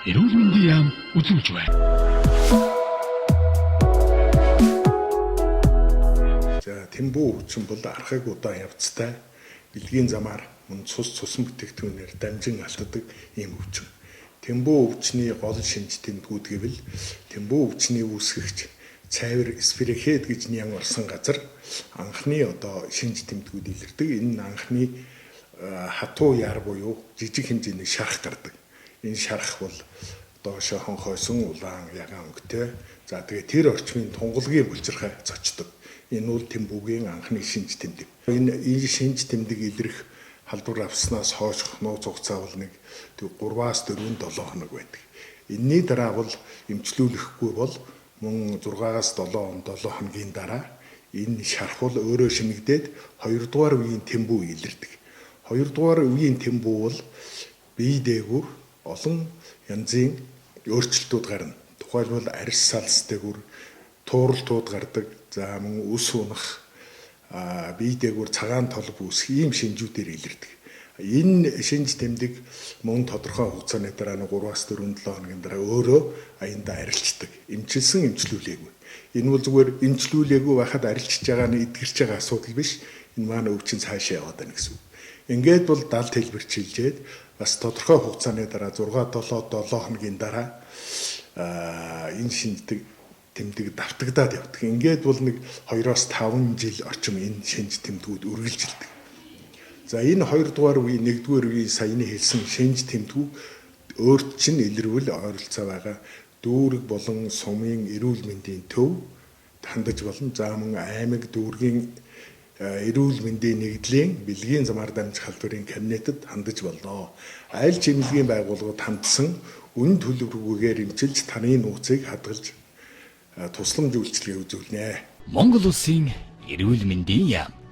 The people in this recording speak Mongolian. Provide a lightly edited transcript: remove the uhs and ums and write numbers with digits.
Эрүүл мэндийн яам үзүүлж байна. За, тэмбүү өвчин бол архаг удаан явцтай бэлгийн замаар мөн цус цусан бүтээгдэхүүнээр дамжин алддаг ийм өвчин. Тэмбүү өвчний гол шинж тэмдгүүд гэвэл тэмбүү өвчний үүсгэгч цайвар спирохет гэж нян орсон газар анхны одоо шинж тэмдгүүд илэрдэг. Энэ нь анхны хатуу яар буюу жижиг хэмжээний шарх гардаг. Энэ шарх бол доошоо хонхойсон улаан ягаан өнгөтэй. За, тэгээ тэр орчмын тунгалгийн булчирхай цочдог. Энэ бол тэмбүүгийн анхны шинж тэмдэг. Энэ шинж тэмдэг илэрх халдвар авснаас хойш нууц хугацаа бол нэг 3-аас 4 7 хоног байдаг. Энэний дараа бол эмчлүүлэхгүй бол мөн 6-аас 7 7 хоногийн дараа энэ шарх бол өөрөө шинэгдээд 2 дугаар үеийн тэмбүү илэрдэг. 2 дугаар үеийн тэмбүү бол бие дээгүүр олон янзын өөрчлөлтүүд гарна. Тухайлбал арьс салс дээгүүр тууралтууд гардаг. За, мөн үс унах, бие дээгүүр цагаан толб үүсэх ийм шинжүүдээр илэрдэг. Энэ шинж тэмдэг мөн тодорхой хугацааны дараа 3-аас 4 7 хоногийн дараа өөрөө аяндаа арилждаг. Эмчилсэн эмчлүүлээгүй. Энэ бол зүгээр эмчлүүлээгүй байхад арилжиж байгаа нь эдгэрч байгаа асуудал биш. Энэ маань өвчин цаашаа яваад байна гэсэн үг. Ингээд бол далд хэлбэрчилжээд бас тодорхой хугацааны дараа 6 7 7 хоногийн дараа энэ шинждэг тэмдэг давтагдаад явдаг. Ингээд бол нэг 2-оос 5 жил орчим энэ шинж тэмдгүүд үргэлжилдэг. За, энэ 2 дугаар үеийн 1 дугаар үеийн саяны хэлсэн шинж тэмдгүүд өөрт чинь илэрвэл ойролцоо байгаа дүүрэг болон сумын эрүүл мэндийн төв хандаж болно. За, мөн аймаг дүүргийн эрүүл мэндийн нэгдлийн бэлгийн замаар дамжих халдварын кабинетэд хандаж болно. Аль ч эмнэлгийн байгууллагад хандсан үнэн төлөвлөгөөгөөр эмчилж таны нууцыг хадгалж тусламж үйлчилгээ үзүүлнэ. Монгол Улсын эрүүл мэндийн яам.